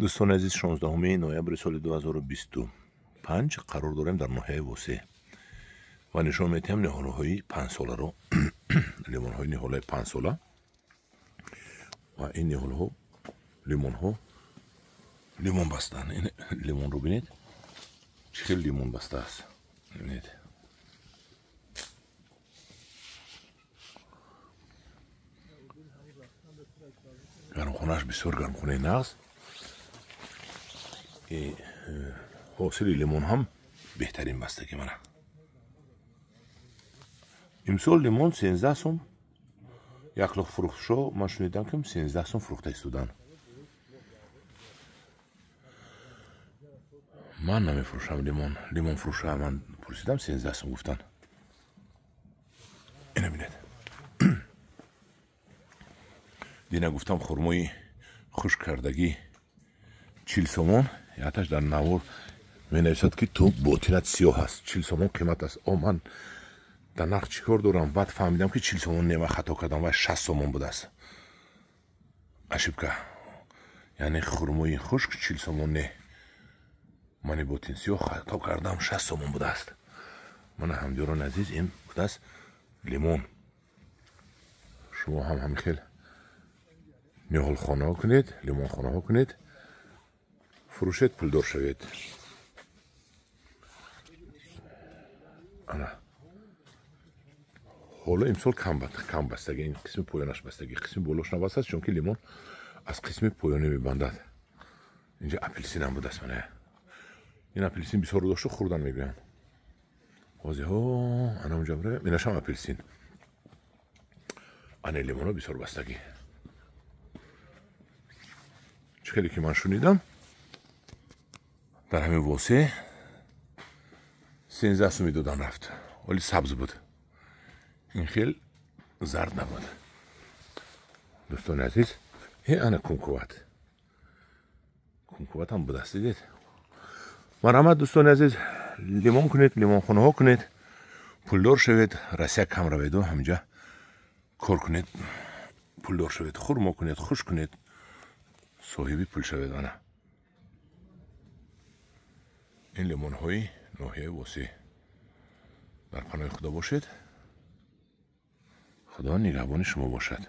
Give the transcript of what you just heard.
Дӯстони азиз, 16 ноябри соли 2025 қарор дорем дар ноҳияи Восеъ ва нишон медиҳам ниҳолҳои панҷсоларо, лимонҳои ниҳолҳои панҷсола. Ва ин ниҳолҳо лимонҳо лимон бастанд. Ин лимонро бинед, чӣ хел лимон бастааст. Бинед, гармхонааш бисёр гармхонаи нағз. Ҳосили лимон ҳам беҳтарин бастагӣ. Мана имсол лимон 13 сом як лох фурӯхтшо. Ман шунидам, ки 13 сом фурӯхта истоданд. Ман намефурӯшам лимон. Лимон фурӯша ман пурсидам, 13 сом гуфтанд. Ина бинед, дина гуфтам, хурмои хушк кардагӣ 40 сомон. Яташ дар навор менависад, ки ту ботинат сиёҳ аст, 40 сомон қимат аст. О, ман дар нарх чӣ кор дорам? Баъд фаҳмидам, ки 40 сомон нема, хато кардам ва 60 сомон будааст. Ошибка. Яъне хурмои хушк 40 сомон не, мани ботин сиёҳ хато кардам, 60 сомон будааст. Мана, ҳамдиёрони азиз, ин будааст лимон. Шумо ҳам ҳамин хел ниҳолхонаҳо кунед, лимонхонаҳо кунед, фурӯшед, пулдор шавед. Ана ҳоло имсол кам бастагӣ, ин қисми поёнаш бастагӣ, қисми болош набастааст, чунки лимон аз қисми поёнӣ мебандад. Инҷа апелсинам будааст. Мана ин апелсин бисёр дошту хӯрдан мегӯянд ҳозиҳо. Ана унҷа биравем, инашам апелсин. Ана лимонҳо бисёр бастагӣ. Чӣ хеле ки ман шунидам, дар ҳамин Восеъ 13 суми додан рафт, вале сабз буд, ин хел зард набуд. Дӯстони азиз, э ана кумкуват, кумкуват ҳам будааст, дидед. Марҳамат, дӯстони азиз, лимон кунед, лимонхонаҳо кунед, пулдор шавед. Россия кам раведу ҳаминҷа кор кунед, пулдор шавед. Хурмо кунед, хушк кунед, соҳиби пул шавед. Ана ин лимонҳои ноҳияи Восеъ. Дар паноҳи Худо бошед, Худо нигаҳбони шумо бошад.